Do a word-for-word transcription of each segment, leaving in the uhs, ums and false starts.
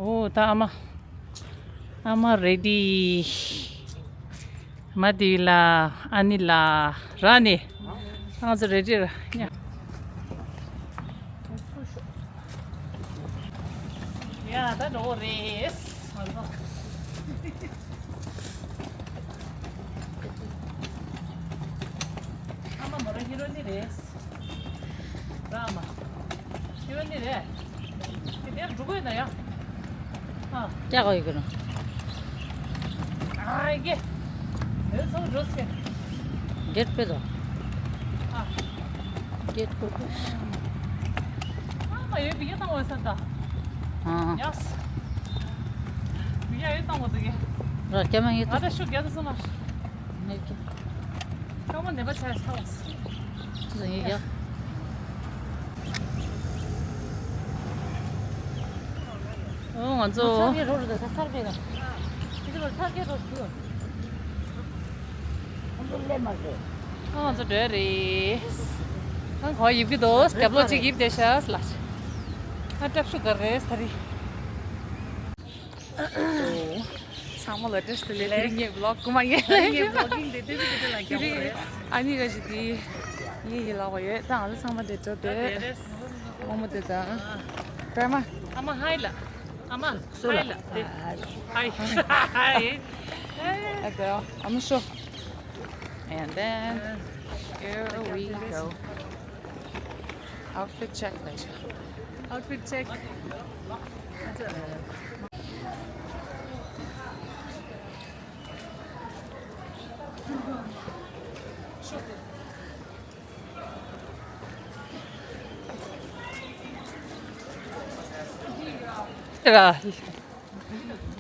ཨོ་ད་ཨ་མ། ཨ་མ་རེ་ཌི། མ་དི་ལ་ཨ་ནི་ལ་ར་ནི། ང་ཚོ་རེ་ཌི་ར་ཉ། ཡ་ད་འགྲོ་རེད། ཨ་མ་མོ་ར་ཧི་རོ་ནི་རེད། ར་མ། ཤི་བ་ནི་རེད། དེ་དེར་འགྲོ་དགོས་ན་ཡ། ཨ། ཀྱ་གོ་ཡི་གི་ནོ། ཨ་ཡི་གེ། དེ་ཚོ་འགྲོ་སེ། གེད་པེ་དོ། ཨ། གེད་ཀོ་ཀོ། ཨ་མ་ཡོད་པི་ཡ་བཏང་བ་ས་ད། ཨ། ཡ་སི། པི་ཡ་ཡོད་བཏང་བ་དུ་གེ། ར་ཀྱ་མ་ཡོད་ཨ་ད་ཤུ་གེ་ད་སོ་མ། ཡོད་གེ། ཀ་མ་ནེ་པ་ཆ་ཆ་བ་སི། ཟིན་ཡོད་གེ། ཨོ་ང་ཚོ། ཚར་གེ་རོ་རུ་ད་ཚར་གེ་ར། དེ་ཚོ་ཚར་གེ་རོ་རུ། ཨོ་ང་ཚོ་འགྲོ་རེད། ཨང་གོ་ཡིབ་གི་དོ་སྐབས་ལོ་གཅིག་ཡིབ་བསྡད་ཤག་ལ། ཨ་སྐྲ་ཤུ་ག་རེད་ས་རི། ཚང་མ་ལ་བཀྲ་ཤིས་བདེ་ལེགས། དེ་རིང་ངས་བི་ལོག་གོ་མ་ངས་ལ་ངས་བི་ལོག་གིང་དེ་དེ་དེ་དེ་ལ་དེ་རིང་ཨ་ནི་ག་ཞིག་དེ་ངས་ཡིད་ལ་བ་ཡོད་ད་ང་ཚོ་ཚང་མ་དེ་འགྲོ་དེ། ཨོ་མོ་དེ་དང་། ཀྲ་མ། ཨ་མ་ཧའི་ལ། ཨ་མ་སུ་ལ། ཧའི་ལ་དེ། ཧའི། ཧའི། ཨ་ད་ཨ་མ་ཤོ། And then here we go. Outfit check ལ་ཤོ། Outfit check.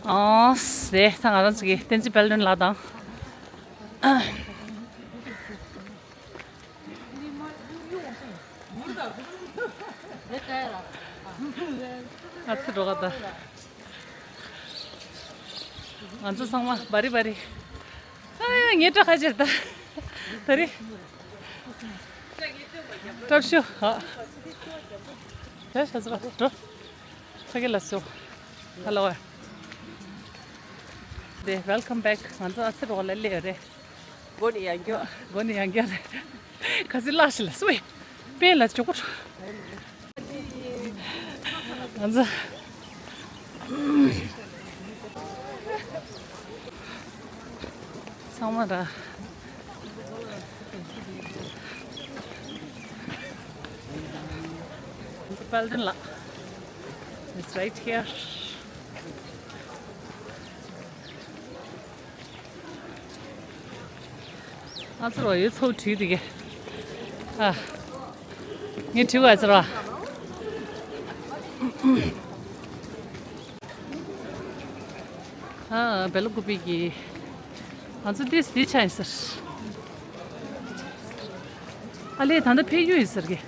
ཨོ་སེ་ད་ང་རང་ཚོ་གི་བསྟན་འཛིན་དཔལ་སྒྲོན་ལགས་དང་། ཨ་ཙི་འགྲོ་ག་ད། ང་ཚོ་ཚང་མ་བ་རི་བ་རི། ཨ་ཡ་ངའི་སྐྲ་ཁ་ཕྱིར་ད། ད་རི། སྐྲ་ཤོ་ཧ། ད་ཤ་ཚ་འགྲོ། ཕ་གི་ལ་སོ། ཧ་ལོ། དེ་welcome back ང་ཚོ་ཨ་ཙི་འགྲོ་ག་ལ་སླེབས་ཡོད་རེད། མགོ་ནས་ཡང་སྐྱོ། མགོ་ནས་ཡང་སྐྱོ་རེད། ག་ཚོད་ལགས་ཤི་ལ་སུའི། པེ་ལ་ཅོ་ཀོ། ང་ཚོ། ཚང་མ་ར། དཔལ་ལྡན་ལགས། It's right here. ང་ཚོ་རོ་ཡོད་ཚོ་བྲིས་འདུག་གས། ཨ། ངས་བྲིས་པ་ཚོ་རོ། ཨ། བེ་ལ་ཀུ་པི་གི། ང་ཚོ་ཏིས་འདི་ཆ་ཡིན་ཟེར། ཨ་ལས་ད་ལྟ་ཕེབས་རྒྱུ་ཡིན་ཟེར་གི།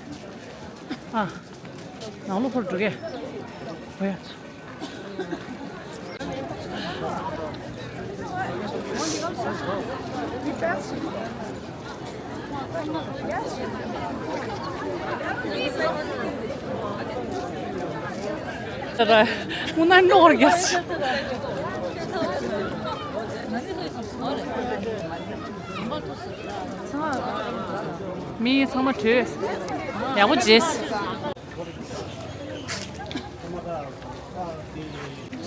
ཨ། ནང་ལོགས་ཕར་འགྲོ་གི། ཨོ་ཡ། དངོས་གནས་ནོར་གྱི། མི་ཚང་མ་བྲོས། ཡག་པོ་བྱས།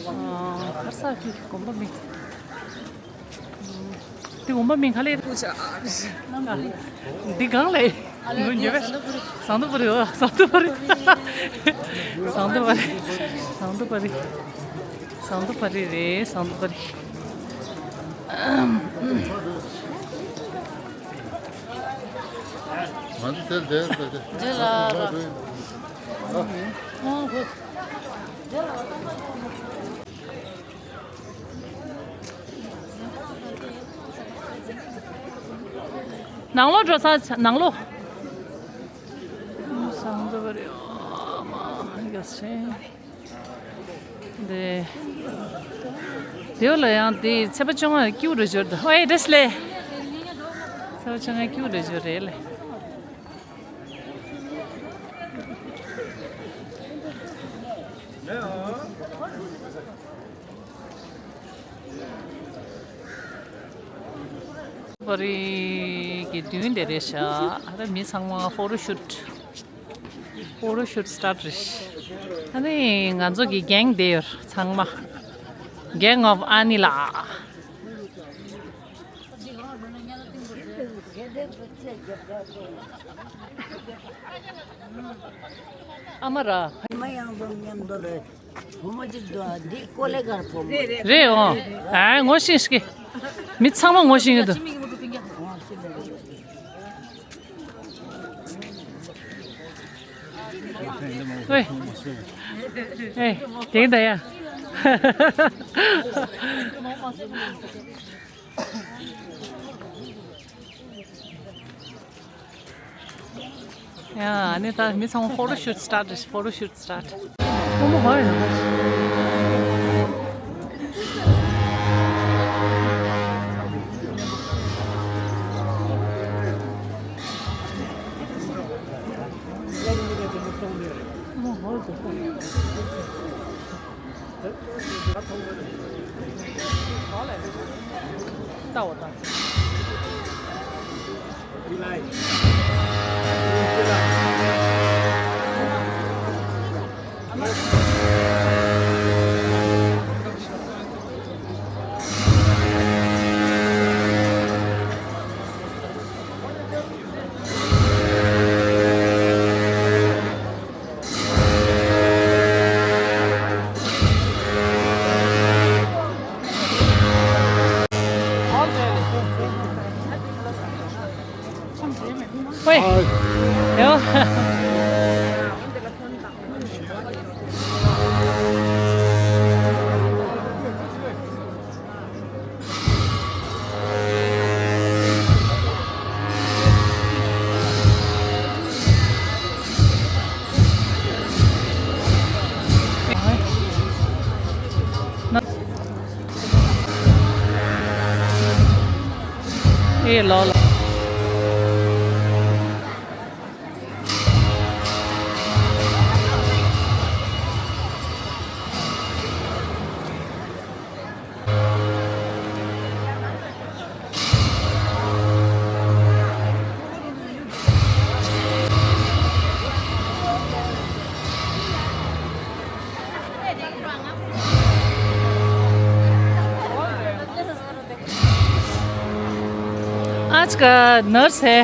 ཨ། ཁར་ས་ཀི་དགོན་པ་མིང་། འདི་དགོན་པ་མིང་ག་ལེ། འདི་གང་ལེ། ཟངས་མདོག་དཔལ་རི། ཟངས་མདོག་དཔལ་རི། ཟངས་མདོག་དཔལ་རི། ཟངས་མདོག་དཔལ་རི། ཟངས་མདོག་དཔལ་རི་རེད། ཟངས་མདོག་དཔལ་རི། ང་ཚོ་དེར་བསྡད་ཡོད་པ་དེ། རྗེས་ལ་ར། ཨོ་ཧོ། ནང་ལོགས་འགྲོ་ས་ནང་ལོགས། ཟངས་མདོག་དཔལ་རི། ཨ་མ་ཡ་སེ། འདི། དེ་ལ་ཡང་དེ་ཚེས་པ་བཅོ་ལྔ་ཀིའུ་རུ་འབྱོར་འདུག་ཨོ་ཨེ་འདྲ་སི་ལེ། ཚེས་པ་བཅོ་ལྔ་ཀིའུ་རུ་འབྱོར་རེད་ལེ། ཁོ་རེ་གི་མདུན་དེ་རེད་ཤག་ཨ་ད་མི་ཚང་མ་ཕོ་ཊོ་ཤུཊ། ཕོ་ཊོ་ཤུཊ་སི་ཊཱཊ་རེད། ཨ་ནི་ང་ཚོ་གི་གེང་དེ་ཡོད་ཚང་མ། Gang of Anila། ཨ་མ་ར། མ་ཡང་དུ་མཉམ་དུ་རེད། བུ་མོ་གཅིག་འདུག་འདི་ཀོ་ལེ་གར་བུ་མོ་རེད། རེད་འོ། ཨ་ངོ་ཤེས་ཀི། མི་ཚང་མ་ངོ་ཤེས་ཀི་འདུག་ཝེ། ཨེ། དེང་ད་ཡ། ཡ། ཨ་ནི་ད་མི་ཚང་མ་ཕོ་ཊོ་ཤུཊ་སི་ཊཱཊ་རེད། ཕོ་ཊོ་ཤུཊ་སི་ཊཱཊ། ཁོ་མོ་ཧོ་ཡོད་ན། ཁོ་མོ་ཧོ་ཡོད་ན། ཧོꯏ། ཡོ། ཨེ་ལོ་ལོ། आज का नर्स है।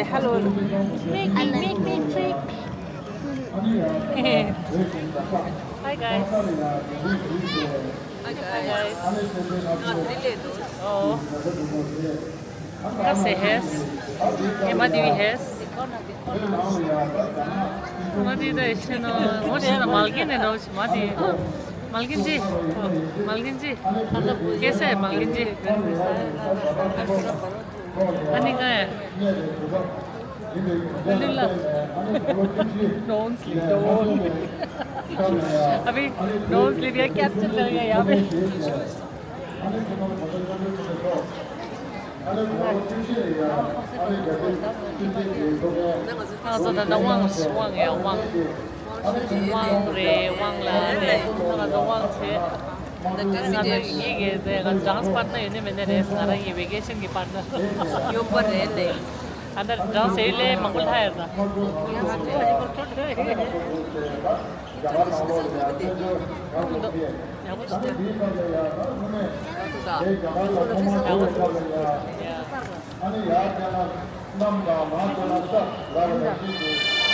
Hello. Make me, make me, make me. Hi, guys. Hi, guys. Oh. That's a house. Emma Devi house. Emma Devi, the Asian, uh, what's the Malkin and all? Mati. Malkin ji. Malkin ji. कैसे है Malkin ji? Ani kya hai? Lila. Don't sleep, don't. अभी don't sleep, या capture कर गया यहाँ पे। ང་ཚོ་ད་ལྟ་དབང་དབང་ཡ་དབང་། དབང་རེད། དབང་ལ་ནས་ང་ཚོ་དབང་ཚེ། ང་ཚོ་ཡིན་གྱི་དེ་ང་ཚོ་dance partner ཡོད་ནི་མེད་ནི་རེད། ང་རང་གི་vacation གི་partner ཡོད་པ་རེད་ནས། ཨ་ད་dance ཡོད་ལས་མང་པོ་ལྷ་ཡོད་ད།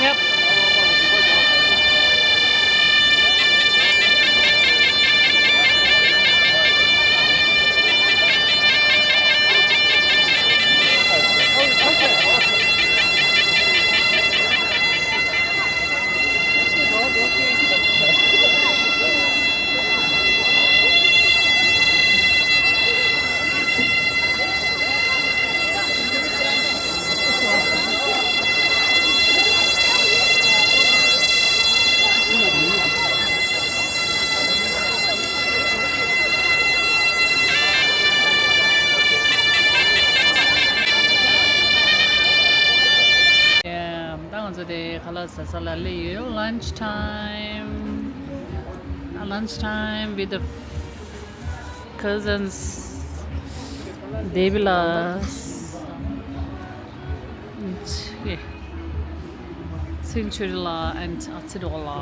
Yep. ད་ང་ཚོ་དེ་ཁ་ལག་ཟ་ས་ལ་སླེབས་ཡོད། Lunch time. Lunch time with the cousins. Devilas. Century la and Atsidola.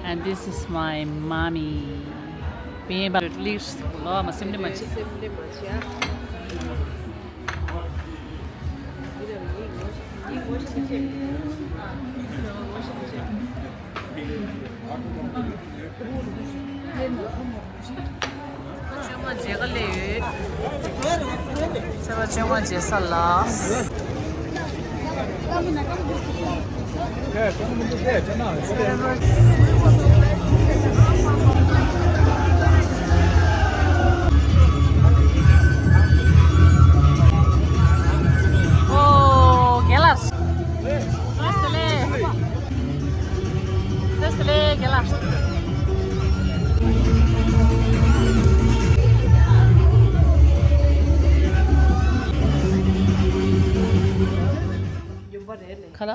And this is my mommy. Being about at least, oh, my sibling, my chi. ཚོད་མ་བྱེད་ག་ལས་ཡོད། ཚོད་མ་བྱེད་མ་བྱེད་ས་ལ། ཨོ། རྒན་ལགས། བཀྲ་ཤིས་བདེ་ལེགས། བཀྲ་ཤིས་བདེ་ལེགས་རྒན་ལགས། ཁ་ལག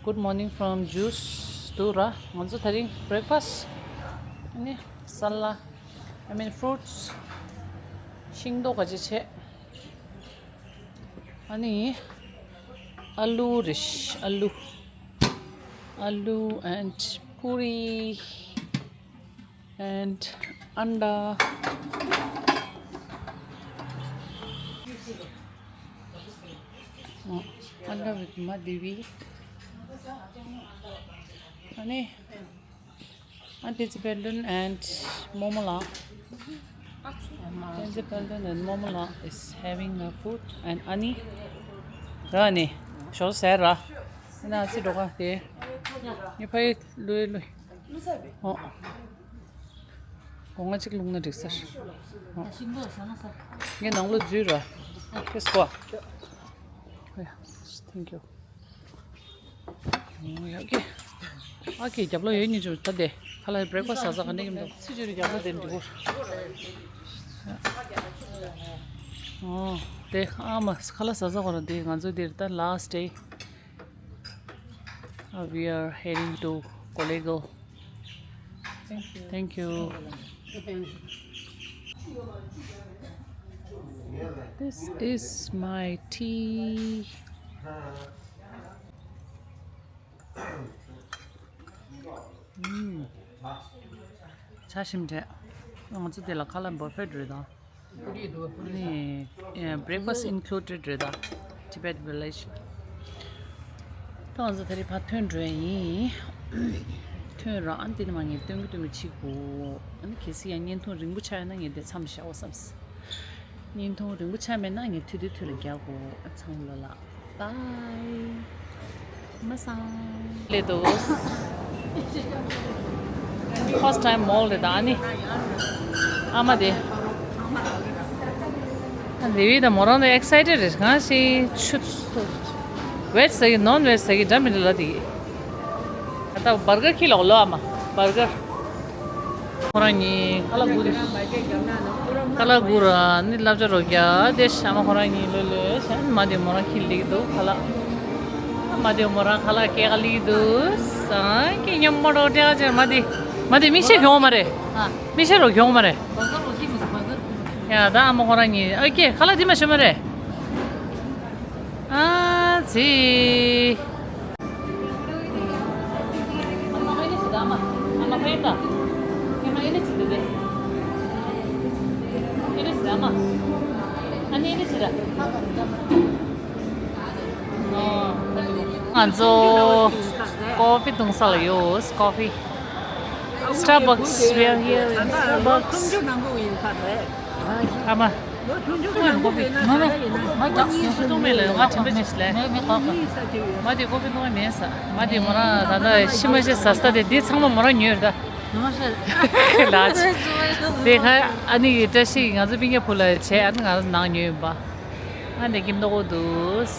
Good morning from Juice དུ་ར། ང་ཚོ་དེ་རིང་breakfast ནི་ས་ལ། I mean fruits ཤིང་ཏོག་ག་ཅི་བྱས། ཨ་ནི་ཨ་ལུ་རེད། ཨ་ལུ། ཨ་ལུ་and puri and anda. Oh, anda with Madhavi. ཨ་ནི། And Tenzin Palden and Momo la. Tenzin Palden and Momo la is having a food and Ani. Ani, show Sarah. Na si doka te. Ni pai lui lui. Oh. Konga chik lung na dik sar. Oh. Nge nang lo zui ra. Yes kwa. Yeah, thank you. ཨོ་ཡ་ཀེ། ཨ་ཀེ་རྒྱབ་ལོགས་ཡོད་ཉིད་ཅུ་ད་དེ་ཁ་ལག་breakfast ཟ་ས་ག་ནས་ཀྱི་མདོག་ཚི་ཅུ་རི་རྒྱབ་ལོགས་དེ་འགྲིག་གོ། ཨོ་དེ་ཨ་མ་ཁ་ལག་ཟ་ས་གོ་ར་དེ་ང་ཚོ་དེར་ད་last day. Uh, we are heading to Kollegal. Thank you. This is my tea. ཨུམ། ཆ་ཞིམ་དྲགས། ང་ཚོ་དེ་ལ་ཁ་ལག་བྷུ་ཕེ་རེད་ད། ནི་breakfast included རེད་ད། Tibet Village། ད་ང་ཚོ་དེ་རིང་ཕར་ཐོན་འགྲོ་ཡ་ཡིན། ཐོན་ར་ཨ་འདི་ནི་མ་ངས་སྟོན་གི་སྟོན་གི་ཕྱིན་དགོས། ཨ་ནི་གལ་སྲིད་ཡང་བརྙན་ཐུང་རིང་པོ་ཆགས་ཡོད་ན་ངས་དེ་མཚམས་བཞག་འོ་བསམས། བརྙན་ཐུང་རིང་པོ་ཆགས་མེད་ན་ངས་ཐུང་ཐུང་ཐུང་རུ་རྒྱག་གོ། ཚང་མ་ལ་ལ་bye། མ་སང་། ལེ་དོ། First time mall རེད་ད་ཨ་ནི། ཨ་མ་དེ། ཨ་ལེ་བི་ད་མོ་རང་ད་excited རེད། གང་ཞིག་ཆུ། veg ཟ་གི་non veg ཟ་གི་འདྲ་མི་འདྲ་ལ་དེ། ད་ལྟ་བར་གར་ཁྱི་ལོག་ལོ་ཨ་མ། བར་གར། ཁོ་རང་གཉིས་ཁ་ལག་སྒུར་ཏེ། ཁ་ལག་སྒུར་ར་ནི་བསླབ་བྱ་རོགས་རྒྱག་དེ་ཤ་མ་ཁོ་རང་གཉིས་ལོས་ལོས་ཤ་མ་དེ་མོ་རང་ཁྱི་ལེགས་འདུག་ཁ་ལག་མ་དེ་མོ་རང་ཁ་ལག་སྐྱེལ་ག་ལེགས་འདུག་སང་ཀི་མཉམ་མོ་རོགས་སྤྲད་ག་ཅེར་མ་དེ། མ་དེ་མིག་ཤེལ་གྱོང་མ་རེད། མིག་ཤེལ་རོགས་གྱོང་མ་རེད། ཡ་ད་ཨ་མ་ཁོ་རང་གཉིས་ཨ་ཀེ་ཁ་ལག་དེ་མ་ཤེས་མ་རེད། ཨ་ཙི། ང་ཚོ་ཀོ་ཕི་འཐུང་ས་ལ་ཡོད། Coffee, Starbucks. We are here in Starbucks. ཨ་མ། ང་ལ་ང་ཁྲིམས་པ་ཞིག་ལས། མ་དེ་ཀོ་ཕི་འཐུང་མེད་ས། མ་དེ་མོ་རང་ད་ལྟ་ཤི་མ་ཤི་ཟ་ས་དེ་འདི་ཚང་མ་མོ་རང་ཉོས་ད། ལགས། དེ་ཁ་ཨ་ནི་བཀྲ་ཤིས་ང་ཚོ་སྤུན་ཀྱག་བུ་ལ་བྱས་ཨ་ནི་ང་ཚོ་ནང་ཉོས་ཡིན་པ། ཨ་ནི་ཁྱིམ་ཐོག་གོ་འདུག་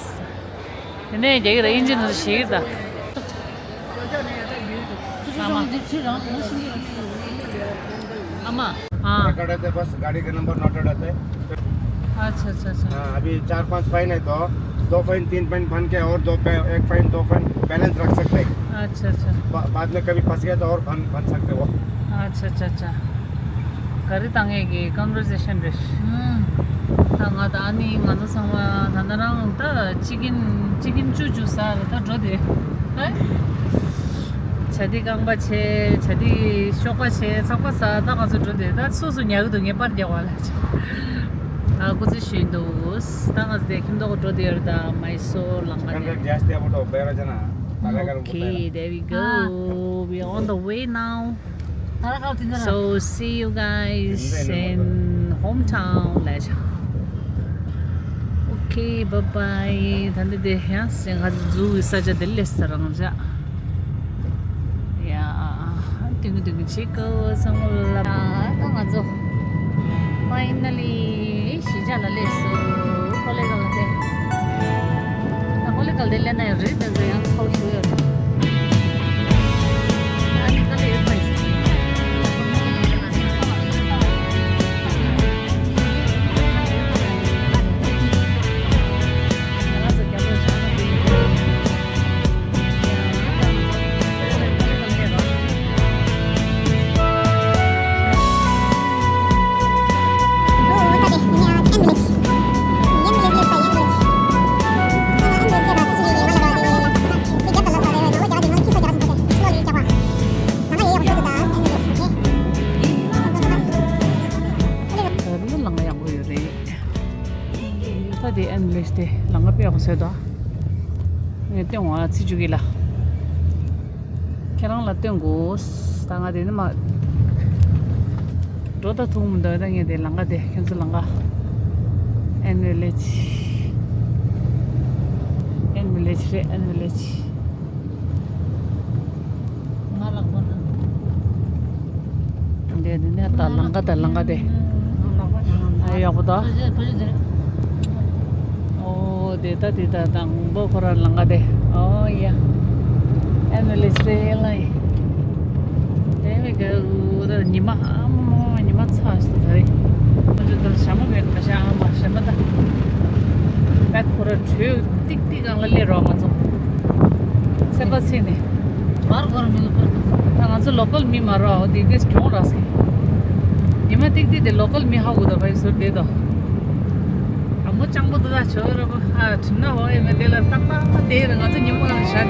དེ་ནས་རྒྱ་གི་ལ་ཨིན་ཇི་ནང་ཞིག་ད། ཨ་མ། ཨ་མ། हाँ। नोटेड रहता है, बस गाड़ी का number noted रहता है। अच्छा, अच्छा, अच्छा। हाँ, अभी चार पाँच फाइन है, तो दो फाइन, तीन फाइन बन के और दो पे-, एक फाइन, दो फाइन बैलेंस रख सकते हैं। अच्छा, अच्छा। बा-, बाद में कभी फंस गया तो और बन, बन सकते हो। अच्छा, अच्छा, अच्छा। ག་རེ་བཏང་ཡས་ཀྱི་ཀོན་ཝར་སེ་ཤན་རེད། ད་ང་ད་ཨ་ནི་ང་ཚོ་ཚང་མ་ད་ད་རང་ད་ཅི་ཀིན་ཅི་ཀིན་ཅུ་ཅུ་ཟ་རེད་ད་འགྲོ་དེ། བྱ་དེ་རྐང་པ་བྱས། བྱ་དེ་གཤོག་པ་བྱས། ཚག་པ་ཟ། ད་ང་ཚོ་འགྲོ་དེ་ད་སོ་སོ་ཉལ་གི་འདུག་ངས་པར་རྒྱག་པ་ལ། ཨ་སྐུ་ཚེ་ཞུ་འདུག་ད་ང་ཚོ་དེ་ཁྱིམ་ཐོག་འགྲོ་དེ་ཡོད་ད། མའི་སོར་ལམ་ཁ་དེ། Okay, there we go. We are on the way now. So see you guys in hometown. Okay, bye bye. ད་འདི་དེ་ཡང་སེ་ང་ཚོ་འཛུལ་གི་ས་ཆ་དེ་ལས་ས་རང་ཆ། ཡ། ཏིང་ཏིང་ཆིག་གོ་སང་ལ། ད་ང་ཚོ་finally གཞིས་ཆགས་ལ་སླེབས་སོང་། ཀོ་ལེ་གལ་ལ་སླེབས། ད་ཀོ་ལེ་གལ་དེ་སླེབས་ན་ཡང་རི་དེ་ཚོ་ཡང་ཚ་པོ་ཞེ་པོ་ཡོད་རེད། ཨ་ནི་ཀ་ལེ་ཡོད་པ་ཡིན། ད་དེ་ཨེམ་བི་ལེ་ཇི་དེ་ལམ་ཁ་དཔེ་ཡག་པོ་བཟོས་འདུག་ངས་སྟོན་བ་ཚིག་བཅུ་གི་ལ། ཁྱེད་རང་ལ་སྟོན་དགོས། ད་ང་དེ་ནི་མ། འགྲོ་ད་ཐུག་མི་འདུག་ད་ངས་དེ་ལམ་ཁ་དེ་ཁྱོད་ཚོ་ལམ་ཁ། ཨེམ་བི་ལེ་ཇི། ཨེམ་བི་ལེ་ཇི་རེད། ཨེམ་བི་ལེ་ཇི། ང་ལག་པ་ན། འདི་འདི་ནས་ད་ལམ་ཁ་ད་ལམ་ཁ་དེ། ཨ་ཡག་པོ་ད། ཨོ་དེ་ད་དེ་ད་དང་པོ་ཁོ་རང་ལམ་ཁ་དེ། ཨོ་ཡ། ཨེམ་བི་ལེ་ཇི་རེད་ལ་ཡིན། དེ་མི་ག་འུ་ད་ཉི་མ་ཨ་མ་མ་ཉི་མ་ཚ་ཞིག་ད་རེད། ཁོ་ཚོ་ད་ཞྭ་མོ་མེད་ད་ཞྭ་ཨ་མ་ཞྭ་མོ་ད། ད་ཁོ་རང་དྲོད་ཏིག་ཏིག་སྒང་ལ་སླེབས་རོགས་ང་ཚོ། ཚེ་པ་ཚེ་ནས། བར་བར་མི་ལ་བར། ད་ང་ཚོ་ལོ་ཀལ་མི་མ་རོ་འོ་དེ་གེས་གྱོང་རག་སི། ཉི་མ་ཏིག་ཏིག་དེ་ལོ་ཀལ་མི་ཧ་གོ་ད་བའི་ཟུར་དེ་དོ། ཨ་མོ་ཅང་པོ་དུ་ད་ཆོ་ར་བ་ཨ་ཁྲིམ་ན་འོ་ཨེ་མེ་དེ་ལ་ཏག་ཏག་དེ་ར་ང་ཚོ་ཉི་མ་གང་ཤར།